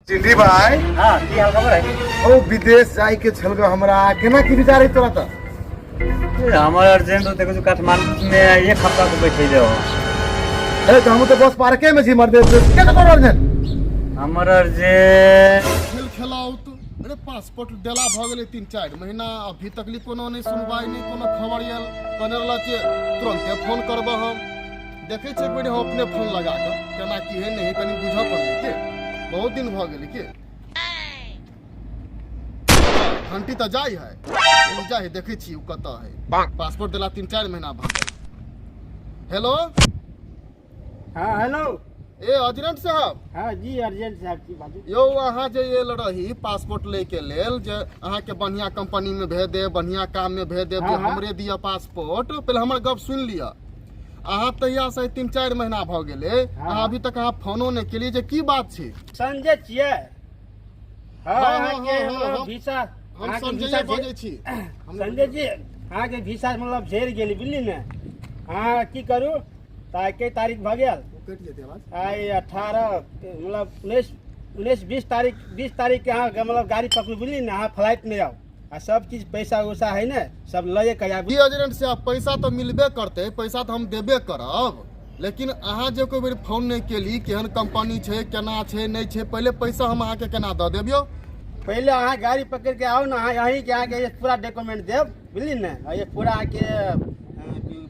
चिंटी भाई। हाँ, की हाल खबर है? ओ विदेश जाय के छल गो, हमरा केना की विचार है तोरा? तऽ हमर अर्जेंट देखो जो काठमांडू में एक हफ्ता से बैठे हो। अरे तऽ हम तऽ बस पार्के में छी मर्दे, के तऽ तोरा अर्जेंट? हमर अर्जेंट खेल खेलाउत। अरे पासपोर्ट देला भऽ गेलै 3-4 महीना, अभी तक ली कोनो नहि सुनवाई, नहि कोनो खबर आयल। कहने रहला जे तुरन्ते फोन करबह। हम देखै छियै एक बेर हम अपने फोन लगा कऽ केना की है नहि है, कनि बुझऽ पड़लै के बहुत दिन भऽ गेलै के घंटी तऽ जाइ है, ओ जाइ है। देखै छी ओ कतऽ है। पासपोर्ट देला 3-4 महीना भऽ गेल। हेलो। हाँ, हेलो। ए अर्जेंट साहब। हाँ जी, अर्जेंट साहब की बाजू। यौ, अहाँ जे आयल रही पासपोर्ट लै के लेल जे अहाँके बढ़िया कंपनी में भेज देब, बढ़िया काम में भेज देब, जे हमरे दिअ पासपोर्ट। पहिले हमर गप सुनि लिअ। अहाँ तहिया से 3-4 महीना भऽ गेलै, अहाँ अभी तक अहाँ फोनो नहि केलियै जे की बात छै? संजय छियै? हाँ। हाँ, अहाँके हाँ, हाँ, मतलब वीसा हम अहाँके संजय वीसा बजै छी। संजय जी, अहाँके वीसा मतलब झेर गेल, बुझली ने? अहाँ की करू तऽ आइ के तारीख भऽ गेल? कटि जेतै आवाज। आइ 18, मतलब 19, 19 20 तारीख, 20 तारीख के अहाँ मतलब गाड़ी पकड़ू, बुझली ने? अहाँ फ्लाइट में आउ आ सब चीज पैसा उसा है ने, सब लए के आबू। जी एजेंट से पैसा तऽ मिलबे करतै, पैसा तऽ हम देबे करब, लेकिन अहाँ जे कोई बेर फोन नहि केली केहन कंपनी छै, केना छै, नहि छै, पहिले पैसा हम अहाँके केना दऽ देब यौ? पहिले अहाँ गाड़ी पकड़ के आउ ने। अहाँ यहीं के अहाँके ये पूरा डॉक्यूमेंट देब, बुझली ने? आ ये पूरा अहाँके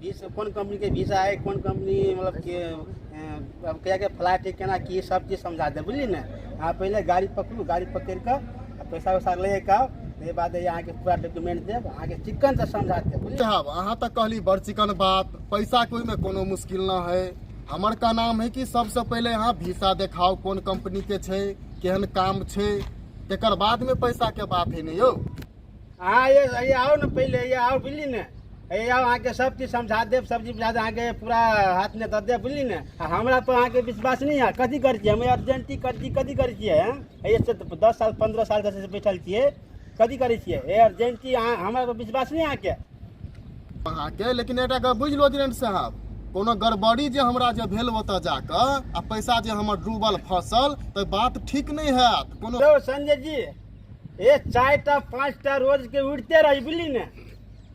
वीसा, कोन कंपनी के वीसा है, कोन कंपनी मतलब के अब कहिया के फ्लाइट है, केना की, सब चीज समझा देब, बुझली ने? अहाँ पहिले गाड़ी पकड़ू, गाड़ी पकड़ कऽ आ पैसा उसा लए के आउ, ताहि बाद ये अहाँके पूरा डॉक्यूमेंट देब, अहाँके चिक्कन से समझा देब, बुझली? साहब, अहाँ तऽ कहली बड़ चिकन बात, पैसा के ओहिमे कोनो मुश्किल न है। हमर का नाम है कि सबसे पहिले अहाँ वीसा देखाउ, कोन कंपनी के छै, केहन काम छै, तकर बाद में पैसा के बात है ने यौ? अहाँ ये आउ ने, पहिले ये आउ, बुझली ने? ये आउ, अहाँके सब चीज समझा देब, सब चीज बुझा देब, अहाँके पूरा हाथ में दऽ देब, बुझली ने? आ हमरा पर अहाँके विश्वास नहीं है? कथी करै छियै हम अर्जेंटी, कथी कथी करै छियै? हैं, ये से तऽ 10 साल 15 साल से बैठल छियै, कथी करै छियै हे अर्जेंटी? अहाँ हमरा पर विश्वास नहीं अहाँके? अहाँके लेकिन एकटा गप बुझि लो एजेंट साहब, कोनो गड़बड़ी जे हमरा जे भेल ओतऽ जाकऽ आ पैसा जे हमर डूबल फसल तऽ बात ठीक नहि हैत कोनो। यौ संजय जी, ए 4टा 5टा रोज के उड़ते रही, बुझली ने?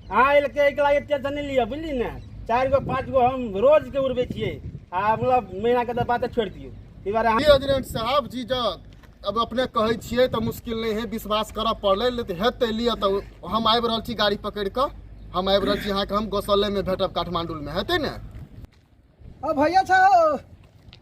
अहाँ एलके एक लाख टेंशन नहीं लिअ, बुझली ने? 4 गो 5 गो हम रोज के उड़बै छियै आ मतलब महीना के तऽ बाते छोड़ि दियौ। ई बार अहाँ जी एजेंट साहब जी, जब अब अपने कहै छियै तऽ मुश्किल नहि है, विश्वास करऽ पड़लै, लेकिन हेतै। लिअ तऽ हम आबि रहल छी, गाड़ी पकड़ि कऽ हम आबि रहल छी। अहाँके हम गौशालेमे भेटब काठमांडूमे, हेतै ने? ओ भैया छौ?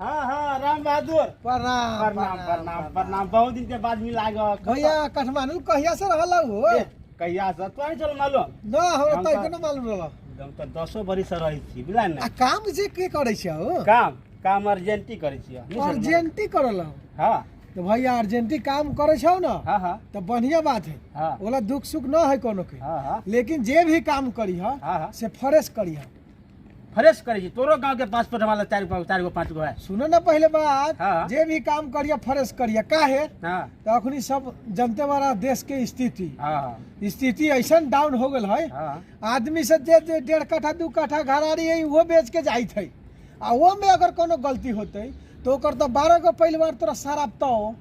हाँ, राम बहादुर। प्रणाम। प्रणाम, प्रणाम, प्रणाम। बहुत दिन के बाद मिला गो। भैया, काठमांडू कहिया से रहल हो? ए, कहिया से तोरा नहीं चल मालूम? न, हमरा हम तऽ तऽ- कोनो मालूम रहल। हम तऽ 10 बरिस से रहै छी, बुझला ने? आ काम जे के करै छै हो? काम, काम अर्जेंटी करै छियै, नहीं समझ? अर्जेंटी करल? हाँ। तो भैया, अर्जेंटी काम करै छौ ने? हाँ। तो बढ़िया बात है। ओला दुख सुख न है कोनो के। हाँ हाँ लेकिन जे भी काम करी ह हाँ हाँ से फ्रेश करी ह। फ्रेश करै छी। तोरो गांव के पासपोर्ट हमारा 4 गो 5 गो है। सुनो ना पहले बात। हाँ। जे भी काम करिए फ्रेश करिए, काहे? हाँ। तो अखनी सब जनते वाला देश के स्थिति हाँ स्थिति ऐसा डाउन हो गेल है। आदमी से जे जे 1.5 कट्ठा 2 कट्ठा घरारी है, वो बेच के जाइत है। आ वो में अगर कोनो गलती होते तो ओकर तो 12 गो परिवार तोरा शराबतो,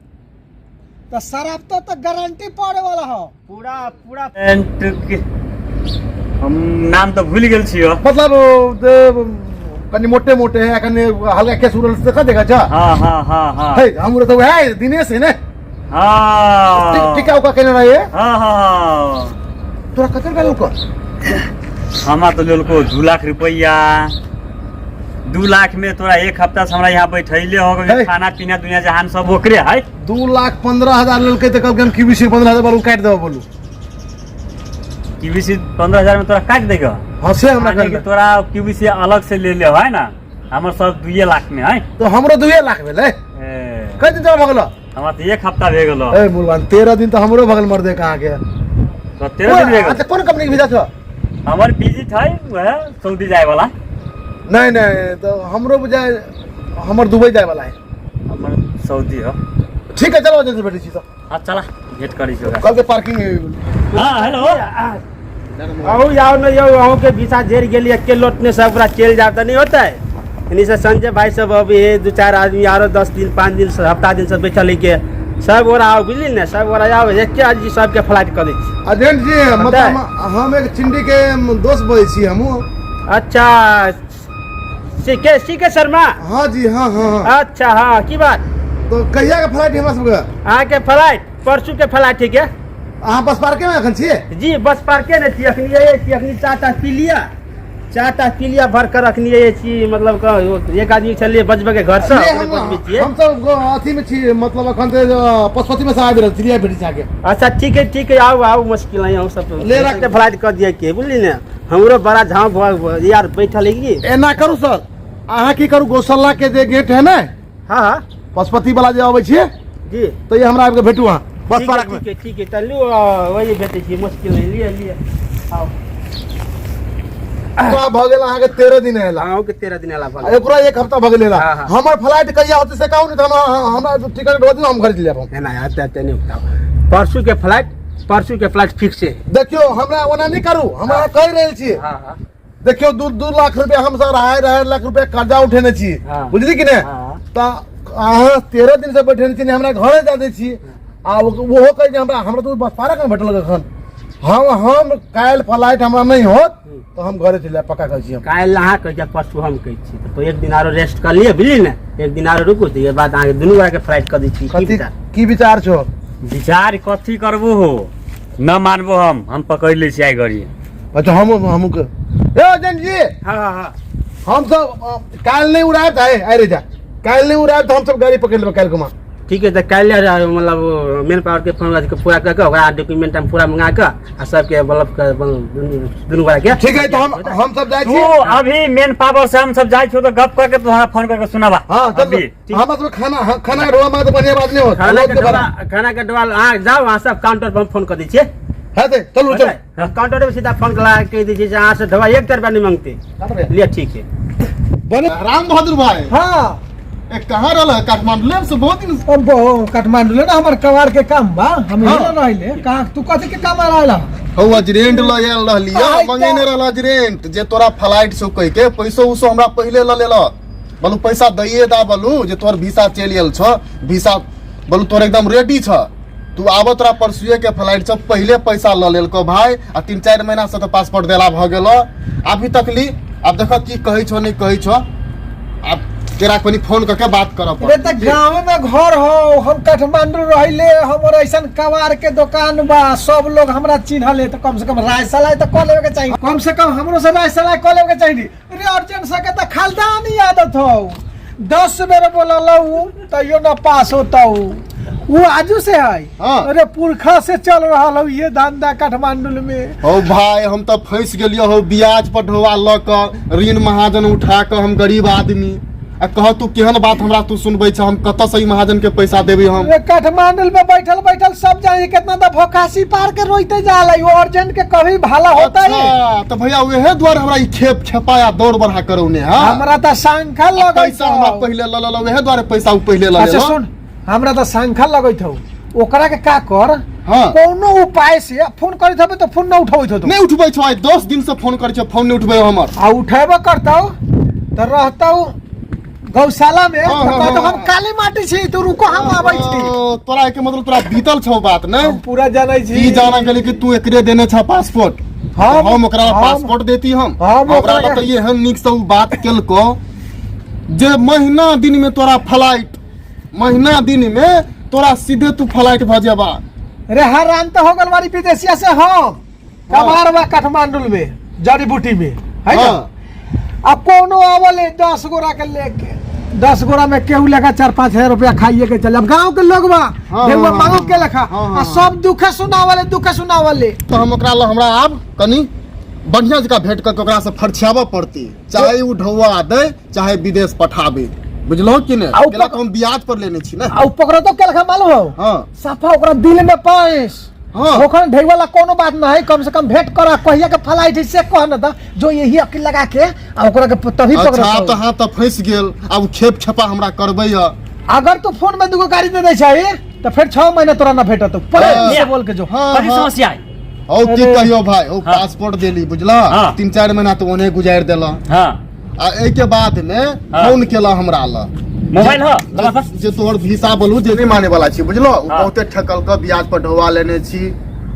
तो शराबतो तो गारंटी पड़े वाला हो। पूरा पूरा एंट के हम नाम तऽ भूलि गेल छियो। मतलब ओ, जे कनि मोटे मोटे है, कनि हल्का केस उड़ल से देखा देखा छ? हाँ। है, हमरो तो वह दिनेश है ने? हाँ। टीका उका केने रहे। हाँ। तोरा कते रुपया लेलको? हमरा तऽ लेलको 2 लाख रुपैआ। 2 लाख में तोरा एक हफ्ता से हमरा यहाँ बैठैले हो है। गेल, खाना पीना दुनिया जहान सब ओकरे है। 2,15,000 लेलकै तऽ कहलकै हम क्यूबीसी 15,000 बोलू काटि देबो बोलू। क्यूबीसी 15,000 में तोरा काटि देगा? हाँ, से हमरा माने कि कहलकै। तोरा क्यूबीसी अलग से ले ले है ना, हमर सब 2 लाख में है। तो हमरो 2 लाख भेलै। ए, कई दिन तोरा भगल? हमरा तऽ एक हफ्ता भए गेलो। ए मुरवान, 13 दिन तऽ हमरो भगल मर्दे कहाँ के। तो 13 दिन भए गेल। अच्छा, कोन कंपनी के वीजा छौ? हमर विजिट है वह सऊदी जाए वाला। नहीं नहीं, तो हमरो बुझाय हमर दुबई जाए वाला है। हमर सऊदी हो। ठीक है, चलो जल्दी बैठे छी तो। हाँ, चला भेंट करी छी ओकरा। कल के पार्किंग में। हाँ, हेलो। अहूँ जाओ न यौ, अहूँ के वीसा झेर गेली, एके लोट में सब पूरा चलि जाओ तऽ नहीं होतै। एनी से संजय भाई सब अभी हे, 2-4 आदमी आरो 10 दिन 5 दिन से हफ्ता दिन से बैठल है के सब गोरा आउ, बुझली ने? सब गोरा आउ, एके आज सबके फ्लाइट कऽ दै छी। एजेंट जी, बताए। मतलब हम एक चिंडी के दोस्त बजै छी हमहूँ। अच्छा, सी के सी के शर्मा? हाँ जी, हाँ हाँ हाँ। अच्छा, हाँ, की बात? तो कहिया के फ्लाइट हमरा सबके? अहाँके फ्लाइट परसू के फ्लाइट, ठीक है? अहाँ बस पार्के में एखन छियै? जी, बस पार्के ने छी अखनी, ये छी अखनी। चाह ताह पी लिया, चाह ताह पी लिया भर कर। अखनी ये छी, मतलब एक आदमी छलियै बजबे के घर से, नहीं, ओकरे बजबै छियै। हम सब अथी में छी, मतलब एखन तऽ पशुपति में से आबि रहल छी भेटी अहाँके। अच्छा, ठीक है, ठीक है, आउ आउ, मुश्किल नहीं, हम सब ले रख। के फ्लाइट कर दिया के, बुझली ने? हमरो बड़ा झाँव यार बैठल है की। एना करू सर, अहाँ की करू, गौशाला के जे गेट है ने, हाँ हाँ पशुपति वाला जे अबै छियै, जी। तऽ ये हमरा आबि के भेटू अहाँ बस ठीक है, पार्क में। ठीक है, ठीक है, चलू, वही भेटै छी, मुश्किल नहीं, लिए लिए आउ। ओकरा भऽ गेल अहाँके 13 दिन एला। अहूँ के 13 दिन एला भऽ आ एकरो एक हफ्ता भऽ गेल एला। हाँ, हाँ। हमर फ्लाइट कहिया होतै से कहू, नहि तऽ हमरा टिकट दऽ दियौ, हम खरीद लेब हम। एना आते आते नहीं उठाओ। परसू के फ्लाइट, परसू के फ्लाइट फिक्स है। देखियौ, हमरा ओना नहि करू, हम अहाँ कहि रहल छी। हाँ हाँ देखियौ, 2-2 लाख रुपया हम सर 2.5-2.5 लाख रुपया कर्जा उठेने छी। बुझली कि नहि? हाँ। तऽ अहाँ 13 दिन से बैठेने छी, नहि हमरा घरे जा दै छी, आ ओहो कहै जे हमरा हमरा तऽ बस पारक मे भेटल एखन। हम काल्हि फ्लाइट हमरा नहि होत तऽ हम घरे चलि जायब, पक्का कहै छी हम। काल्हि अहाँ कहै छी, परसू हम कहै छी, तऽ एक दिन आरो रेस्ट कर लिअ, बुझली ने? एक दिन आरो रुकू, तऽ ये बाद अहाँके दुनू गोरा के फ्लाइट कऽ दै छी। की कथी विचार? की विचार छौ? विचार कथी करबो हो, न मानबो हम पकड़ लै छी आइ घड़ी। अच्छा, हम हमहूँ के ए एजेंट जी। हाँ हाँ हाँ हम सब काल्हि नहि उड़ायब तऽ आइ रे जा, काल्हि नहि उड़ायब तऽ हम सब गाड़ी पकड़ि लेबै काल्हि कुमा। ठीक है, तऽ काल्हि मतलब मेन पावर के फोन के पूरा कऽ के ओकरा डॉक्यूमेंट हम पूरा मंगा कऽ आ सबके मतलब दुनू गोरा के। ठीक है, तऽ हम सब जाइ तू छी। अभी मेन पावर से हम सब जाइ छियो तऽ गप करके तू हमरा फोन करके सुनाबा। हाँ, चल। अभी। हमरा सब खाना, हाँ, खाना के ढोआ में तऽ बढ़िया बात नहीं होत। खाना लोग के के डोबा बड़ा खाना के डोबा, अहाँ जाउ, अहाँ सब काउंटर पर हम फोन कऽ दै छियै। है ते चलू चलू। काउंटर पर सीधा फोन लगा के कहि दै छियै जे अहाँ से दवा एक रुपया नहीं मांगते। लिअ, ठीक है। बने। राम बहादुर भाई। हाँ। ए, कहाँ रहल है? काठमांडू से बहुत दिन। अब काठमांडू ले ना हमर कबाड़ के काम बा, हम हाँ। यहाँ रहले। कहाँ तू कथी के काम आ रहला? हौ, अजरेंट ल आयल रहली। आइ तऽ- मंगेने रहल अजरेंट जे तोरा फ्लाइट से कहि के पैसो उसो हमरा पहिले ल लेल। बोलू पैसा दैये दा, बोलू जे तोहर वीसा चलि आयल छ, वीसा बोलू तोहर एकदम रेडी छ, तू आबो, तोरा परसुए के फ्लाइट छ। पहिले पैसा ल लेलको भाई, आ 3-4 महीना से तो पासपोर्ट देला भऽ गेलो अभी तक ली। आब देख की कहै छो, नहि कहै छो, आब तेरा कनी फोन कऽ के बात करऽ अरे पड़तै। तऽ गाँव में घर हो, हम काठमांडू रहिले, हमर ऐसन कबाड़ के दुकान बा, सब लोग हमरा चिन्हले, तऽ कम से कम राय सलाह तऽ कऽ लेबे के चाही। कम से कम हमरो से राय सलाह कऽ लेबे के चाही। रे अर्जेंट सके तऽ खालदानी आदत हो, 10 बेर बोललहु तैयो न पास होता। वो आजू से है? हाँ। अरे पुरखा से चल रहा हो ये धंधा काठमांडू में। हौ भाई, हम तऽ फंसि गेलियो हौ, ब्याज पर ढोआ लऽ कऽ, ऋण महाजन उठा कऽ, हम गरीब आदमी। आ कह तू, केहन बात हमरा तू सुनबै छ? हम कतऽ से ई महाजन के पैसा देबै हम? रे काठमांडू में बैठल बैठल सब जाने कितना तो भोकासी पार के रोइते जाला, वो अर्जेंट के कभी भला होता है? अच्छा, तऽ भैया उहे दुआरे हमरा ई खेप खेपाया दौड़ बढ़ा करौने हा। हमरा तो शंखा लगैत पैसा हमरा हौ। पहिले लऽ लेलौ, उहे दुआरे पैसा उ पहिले लऽ अच्छा। लेलौ। सुन, हमरा तो शंखा लगैत हौ, ओकरा के का कर, कोनो उपाय से फोन करैत हबे तो फोन न उठबैत होतो। नहि उठबै छौ, आइ 10 दिन से फोन करै छै, फोन नहि उठबै हमर। आ उठेबो करतौ तो रहतौ गौशाला में। हाँ, तो हाँ, कहतौ हाँ, हम काली माटी छी, तू रुको, हम आबै छी। ओ, तोरा के मतलब तोरा बीतल छौ बात ने? हम पूरा जानै छी। ई जाना गेली कि तू एकरे देने छ पासपोर्ट? हम ओकरा पासपोर्ट देती हम? हम हमरा ओकरा तऽ एहन नीक से उ बात केलको जे महीना दिन में तोरा फ्लाइट, महीना दिन में तोरा सीधे तू फ्लाइट भऽ जेबा। रे हराम तो हो गल बारी विदेशिया से हम कबार बा काठमांडू में जड़ी बूटी में है ना? हाँ। अब कोनो आवले 10 गोरा के लेके, 10 गोरा में केहू लेखा 4-5 हजार रुपया खाइए के चल। अब गांव के लोग बा, केहू मांगो के लेखा हाँ, आ सब दुखे सुनावले, दुखे सुनावले। तो हम ओकरा ल हमरा आब कनी बढ़िया जकाँ भेंट करके ओकरा से फरछियाबऽ पड़ती, चाहे उ ढौआ दे चाहे विदेश पठाबे, बुझलहो कि नहि? आ उ केला तऽ हम ब्याज पर लेने छी ने। आ उ पकड़ो तो के लेखा मालूम हो? हाँ। सफा ओकरा दिल में पैस। ओखन ढेर वाला कोनो बात न है, कम से कम भेंट कर, कहिया के फ्लाइट है से कह न दा, जो यही अकिल लगा के आ ओकरा के तभी अच्छा। पकड़ो। तऽ हाँ, तऽ फंसि गेल, आब खेप खेपा हमरा करबै यऽ। अगर तू फोन में दूगो गाड़ी दे दे छै तो फिर 6 महीना तोरा न भेटत पर से बोल के जो। कथी समस्या है? हौ, की अरे। कहियो भाई, हौ, पासपोर्ट देली बुझला, 3-4 महीना तऽ ओने गुजारि देला। आ एहिके बाद में फोन केला हमरा लग। मोबाइल हो लगा बस जे तोहर भिसा बोलू जे नहि माने वाला छी बुझलो ओ हाँ। बहुते ठकल के ब्याज पर ढोवा लेने छी,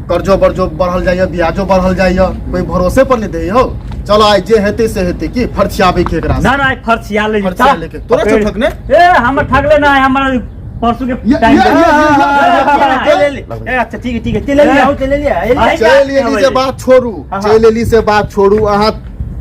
कर्जो बर्जो बढ़ल जाइए, ब्याजो बढ़ल जाइए, कोई भरोसे पर नहीं दै हो। चलो आइ जे हेतै से हेतै, की फरछियाबै के एकरा से? ना ना, फर्शिया ले। फरछिया लेके। तोरा से ठकने? ए हमर ठगले ना, हमर परसों के ये- टाइम ये- पे। ये- ये- ले ले ए, अच्छा ठीक है ठीक है, चले लिया चले लिया। आई- चलि एली से बात छोड़ू, हाँ। चलि एली से बात छोड़ू। अहाँ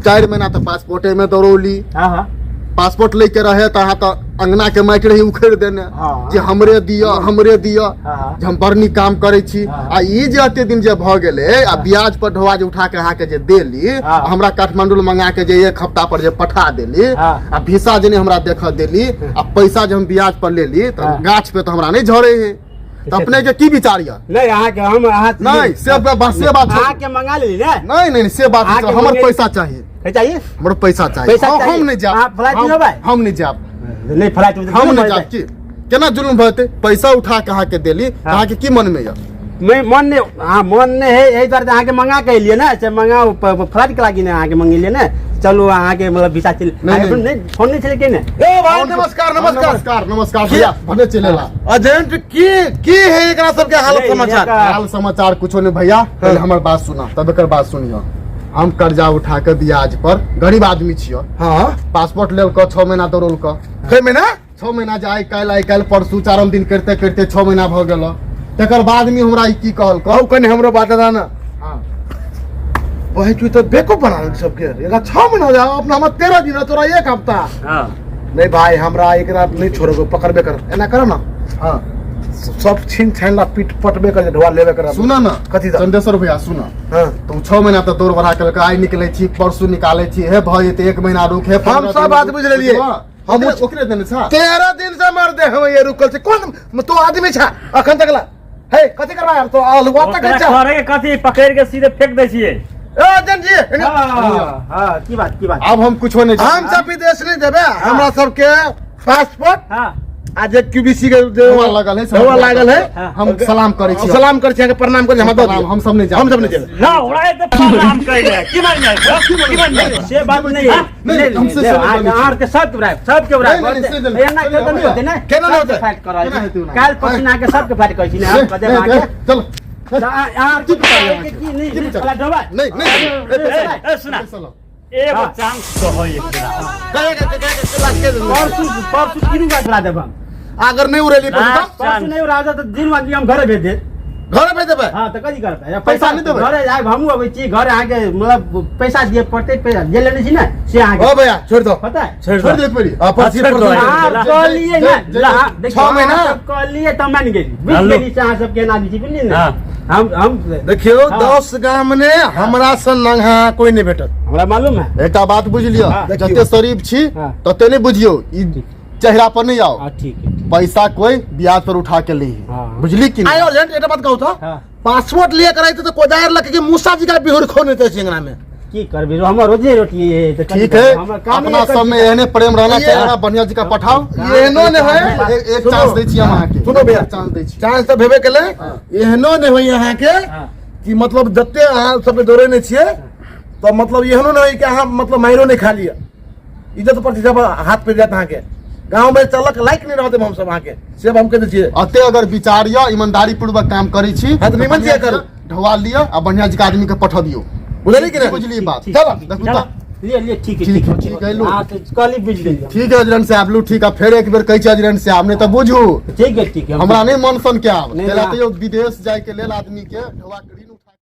4 महीना तऽ पासपोर्टे में दौड़ौली। हाँ हाँ। पासपोर्ट लैके रहे तऽ अहाँ तऽ अंगना के माटि रही उखड़ि देने हाँ। जे हमरे दिअ, हमरे दिअ, हाँ, हाँ। जे हम बड़ नीक काम करै छी। हाँ। आ ई जे एते दिन जे भऽ गेलै आ ब्याज पर ढोआ जे उठा के अहाँके जे देली, हाँ। हमरा काठमांडू मंगा के जे 1 हफ्ता पर जे पठा देली, हाँ। आ भिसा जे नहि हमरा देखऽ देली, आ पैसा जे हम ब्याज पर लेली, तऽ हाँ। गाछ पे तऽ हमरा नहि झरे है। तऽ अपने के की विचार यऽ? नहीं अहाँ के हम अहाँ नहीं से से बात छोड़ू। अहाँ के मंगा लेली ना? नहीं नहीं, से बात अहाँके नहीं, हमर मंगे- पैसा चाहिए। है चाहिए? हमर पैसा चाहिए। पैसा हम चाहिए? हम नहीं जाब। अहाँ फ्लाइट हम- में होबै? हम नहीं जाब। नहीं फ्लाइट में तो हम जुलूम नहीं भऽ जाब। जेतै। की केना जुलुम भऽ जेतै? पैसा उठा के अहाँके देली, हाँ। अहाँके की मन में यऽ? नहीं मन नहीं, हाँ मन नहीं है, यही दुआरे अहाँके मंगा के एलियै ने, से मंगाउ फ्लाइट के लागी ने अहाँके मंगेलियै ने। चलू अहाँके मतलब वीसा चलि नहीं, अहाँके नहीं। नहीं फोन नहीं छलै के ने? ए भाई नमस्कार नमस्कार। नमस्कार नमस्कार भैया, भने चले ला। एजेंट की की है एकरा सबके हालत नहीं, समाचार? एकरा- हाल समाचार कुछो नहीं भैया, पहले हमर बात सुना तब एकर बात सुनियो। हम कर्जा उठा के ब्याज पर गरीब आदमी छियो। हाँ। पासपोर्ट लेल के 6 महीना दौड़ल के। कै महीना? 6 महीना जे आइ काल्हि आइ काल्हि परसू चारम दिन करते करते 6 महीना भऽ गेल। तकर बाद में हमरा ई की कहल? कहू कनि हमरो बात दादा ना। हाँ। वही तू तो बेवकूफ बना देलक सबके। एकरा 6 महीना हो जाए, अपना हमर 13 दिन, तोरा 1 हफ्ता। हाँ। नहीं भाई, हमरा एकरा नहीं छोड़ो, पकड़बे कर। एना करो ना। हाँ। सब छीन छान ला पीट पटबे कर, ढोआ लेबे कर। सुना ना। कथी दा? चंदेश्वर भैया सुना। हाँ। तो 6 महीना तक दौड़ बढ़ा के आइ निकले छी, परसू निकाले छी, हे भऽ जेतै 1 महीना रुक, हे हम 15 सब दिन बात रुक। बुझि लेलियै। हम ओकरे देने छा। 13 दिन से मर दे हम ये रुकल छी। कोन तू आदमी छा अखन तक ला? हे कथी करबा यार तो अलुआ तक ओकरा छा। करे के कथी, पकड़ के सीधे फेंक दै छियै। ए एजेंट जी, एने- हाँ हाँ, की बात की बात? आब हम कुछो नहीं हम सब विदेश नहीं जेबे, हमरा सबके पासपोर्ट हाँ। आ जे क्यूबीसी के जे धौआ लागल है, धौआ लागल है। हाँ। हम सलाम करै छी। सलाम करै छी, अहाँके प्रणाम करै छी, हमरा दऽ दियौ। हम सब नहीं जाब। हम सब नहीं जेबै। ना ओकरा एते प्रणाम कइले की मान जाय, की मान जाय? से बात नहीं है। नहीं, नहीं, हमसे नहीं, से अहाँ- नहीं। अहाँ के सबके बराबर, सबके बराबर। नहीं, नहीं, से नहीं। एना के तऽ नहीं होतै ने? केना नहि होतै? सबके फाइट करल केना हेतै ओना? काल्हि परसू अहाँके सबके फाइट करै छी ने, हम कऽ देब अहाँके। चलो। तऽ अहाँ की विचार के की नहीं, की विचार? फलाट ढोबा? नहीं नहीं, ए, ए, सुना। चलो। एगो चांस तो है एक दिना। कहे के- के- के- के- के- के- परसू परसू तीनू गाछ उड़ा देब हम। अगर नहीं उड़ेली लास्ट परसू परसू चांस। नहीं उड़ा देब तऽ तीनू आदमी हम घरे भेज देब। घर भेज देबै? हाँ तऽ कथी करबै? पैसा नहि देबै? घरे आबि हमहूँ अबै छी, घर अहाँके मतलब पैसा दिअ पड़तै, पैसा जे लेने छी ने से अहाँके। ओ भैया छोड़ दो। पता है? छोड़ छोड़ दो। दे एक बेरी। हाँ, परसू- छोड़ दो। परसू- अहाँ जे- कहलियै ने, जे- अहाँ- देखियौ, छह महीना? अहाँ सब कहलियै तऽ मानि गेली, बुझि हेलो। गेली से अहाँ सब केना दै छी, बुझलियै ने? हाँ। हम देखियौ हाँ। 10 गाम ने हमरा सन नंगा कोई नहीं भेटत। हमरा मालूम है। एकटा बात बुझि लिअ, हाँ। जते शरीफ छी हाँ। तते नहीं बुझियौ, ई चेहरा पर नहीं आओ। हाँ ठीक है, ठीक। पैसा कोई ब्याज पर उठा के ली, हाँ। बुझली कि नहीं? आयो एजेंट एकटा बात कहू तो, हाँ। पासपोर्ट लिए कराई तो कोदार लके के मूसा जी का बिहुर खो नहीं चिंगरा में। की करबी, हमर रोजी रोटी है तऽ कथी ठीक करबै? है, हमर काम अपना सब में एहने प्रेम रहना ये- चाहिए। बढ़िया जी का पठाओ। एहनो नहीं है। एक सुनो। चांस दै छी हम अहाँके। सुनो भैया। एक चांस दै छी। चांस तऽ भेबे केलै, एहनो नहि होइए अहाँके हाँ। कि मतलब जते अहाँ सबके दौड़े नहि छियै तऽ मतलब एहनो नहि होय कि अहाँ मतलब मारियो नहि खा लिअ, इज्जत प्रतिष्ठा पर हाथ पड़ि जायत अहाँके। गाँव में चलक लायक नहि रहत हमसब अहाँके, से हम कहि दै छियै। अते अगर विचार यऽ, ईमानदारी पूर्वक काम करै छी, हाँ, तऽ निमन छियै करू। ढोआ लिअ आ बढ़िया जी के आदमी के पठा दियौ। बुझलियै कि नहि? बुझलियै बात? ठीक, चलो, ठीक, देखू चलो। तऽ। लिए लिए ठीक है, ठीक, ठीक ठीक है, लू। हाँ, तऽ कहली बुझि गेलियै। ठीक है एजेंट साहब, लू ठीक है, फेर एक बेर कहै छी एजेंट साहब, नहि तऽ बुझू ठीक है ठीक है, हमरा नहि मन सन के आब नहि, तेला नहि। तऽ यौ विदेश जाय के लेल आदमी के ढोआ के ऋण